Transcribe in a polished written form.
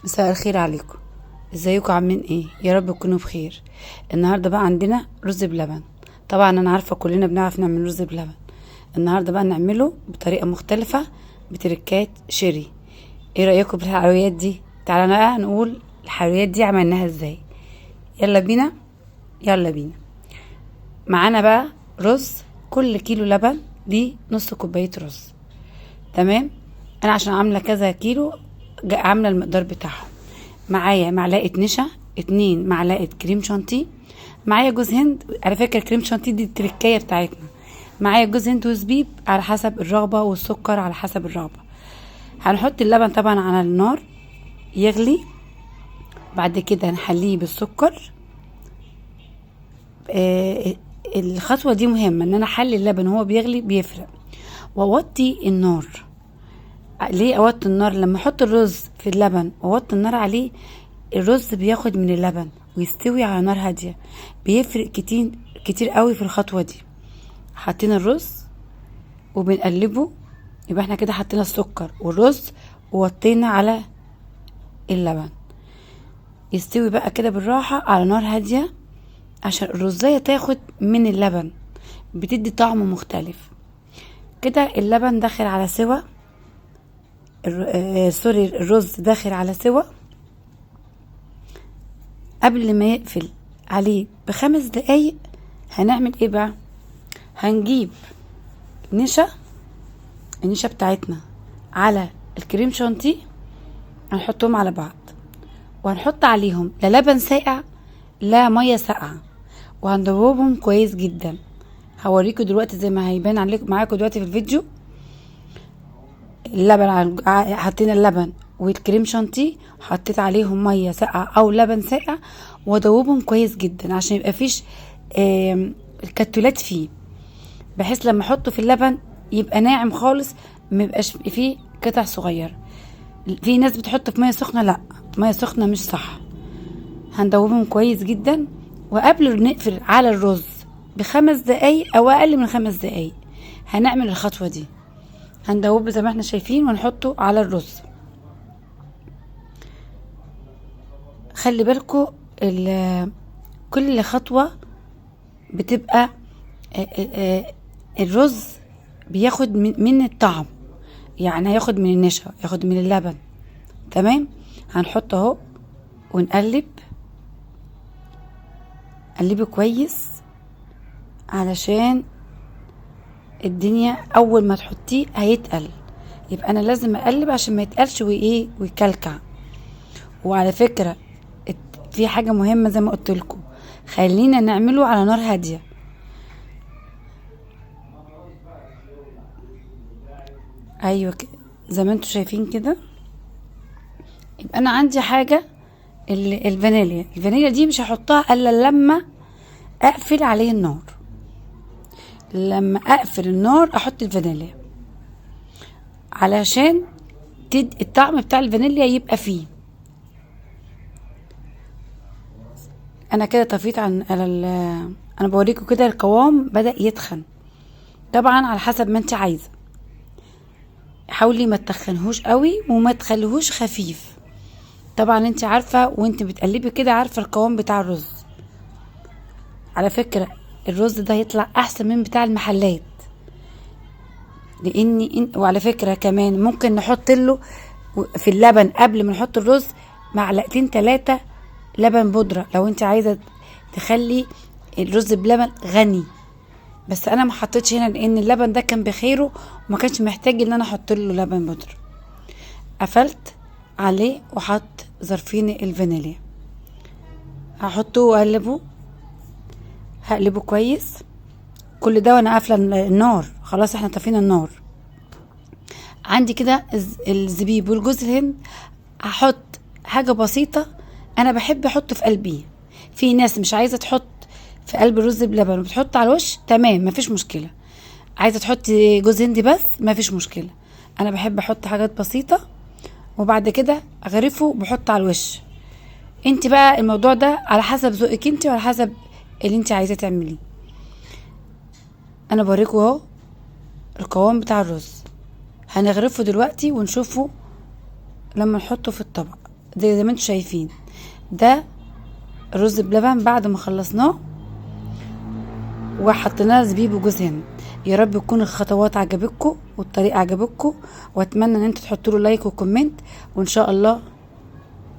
مساء الخير عليكم. ازيكم عاملين ايه؟ يا رب تكونوا بخير. النهارده بقى عندنا رز بلبن. طبعا انا عارفه كلنا بنعرف نعمل رز بلبن. النهارده بقى نعمله بطريقة مختلفة بتركات شيري. ايه رايكم بالحلويات دي؟ تعالوا بقى نقول الحلويات دي عملناها ازاي. يلا بينا يلا بينا. معانا بقى رز، كل كيلو لبن دي نص كوباية رز. تمام، انا عشان عامله كذا كيلو عامله المقدار بتاعهم. معايا معلقه نشا، 2 معلقه كريم شانتيه، معايا جوز هند. على فكرة كريم شانتيه دي التركايه بتاعتنا. معايا جوز هند وزبيب على حسب الرغبة، والسكر على حسب الرغبة. هنحط اللبن طبعا على النار يغلي، بعد كده نحليه بالسكر. الخطوة دي مهمة، ان انا احلي اللبن وهو بيغلي بيفرق. واوطي النار. ليه اوطي النار؟ لما احط الرز في اللبن واوطي النار عليه، الرز بياخد من اللبن ويستوي على نار هادية. بيفرق كتير كتير قوي في الخطوة دي. حطينا الرز وبنقلبه، يبقى احنا كده حطينا السكر والرز ووطينا على اللبن. يستوي بقى كده بالراحة على نار هادية عشان الرزايه تاخد من اللبن، بتدي طعم مختلف. كده اللبن داخل على سوا، سوري الرز داخل على سوا. قبل ما يقفل عليه ب5 دقايق هنعمل ايه بقى؟ هنجيب نشا، النشا بتاعتنا على الكريم شانتيه، هنحطهم على بعض، وهنحط عليهم لا لبن ساقع لا مية ساقعه، وهندوبهم كويس جدا. هوريكم دلوقتي زي ما هيبان عليكم معاكم دلوقتي في الفيديو. اللبن حطينا اللبن والكريم شانتيه، حطيت عليهم مية ساقعه او لبن ساقع، وادوبهم كويس جدا عشان يبقى فيش الكتلات فيه، بحيث لما احطه في اللبن يبقى ناعم خالص، ما يبقاش فيه قطع صغيرة. في ناس بتحطه في مية سخنة، لا مية سخنة مش صح. هندوبهم كويس جدا، وقبل نقفل على الرز ب5 دقايق او اقل من 5 دقايق هنعمل الخطوة دي. هندوبه زي ما احنا شايفين ونحطه على الرز. خلي بالكم كل خطوة بتبقى الرز بياخد من الطعم، يعني هياخد من النشا، ياخد من اللبن. تمام، هنحطه اهو ونقلب، قلبه كويس علشان الدنيا اول ما تحطيه هيتقل. يبقى انا لازم اقلب عشان ما يتقلش وايه ويكلكع. وعلى فكرة في حاجة مهمة زي ما قلت لكم، خلينا نعمله على نار هادية. ايوه زي ما انتم شايفين كده. يبقى انا عندي حاجة الفانيليا. الفانيليا دي مش هحطها الا لما اقفل عليه النار. لما اقفل النار احط الفانيليا علشان الطعم بتاع الفانيليا يبقى فيه. انا كده طفيت عن على انا بوريكم كده القوام بدأ يتخن. طبعا على حسب ما انت عايزه، حاولي ما تخنهوش قوي وما تخليهوش خفيف. طبعا انت عارفه وانت بتقلبي كده عارفه القوام بتاع الرز. على فكرة الرز ده هيطلع احسن من بتاع المحلات، لاني وعلى فكرة كمان ممكن نحط له في اللبن قبل ما نحط الرز معلقتين 3 لبن بودره لو انت عايزه تخلي الرز بلبن غني. بس انا ما حطيتش هنا لان اللبن ده كان بخيره وما كانش محتاج ان انا احط له لبن بودره. قفلت عليه وحط ظرفين الفانيليا، هحطه واقلبه، هقلبه كويس. كل ده وانا قافله النار، خلاص احنا طفينا النار. عندي كده الزبيب والجوز الهند، هحط حاجة بسيطة. انا بحب احطه في قلبي. في ناس مش عايزه تحط في قلب الرز بلبن وبتحط على الوش، تمام مفيش مشكلة. عايزه تحطي جوز هندي بس مفيش مشكلة. انا بحب احط حاجات بسيطة وبعد كده اغرفه وبحط على الوش. انت بقى الموضوع ده على حسب ذوقك انت وعلى حسب اللي انت عايزه تعمليه. انا بوريكم اهو القوام بتاع الرز. هنغرفه دلوقتي ونشوفه لما نحطه في الطبق. زي ما انتم شايفين. ده رز بلبن بعد ما خلصناه وحطيناه زبيب وجوز هند. يا رب تكون الخطوات عجبتكم والطريقة عجبتكم، واتمنى ان انتوا تحطوا له like و comment، وان شاء الله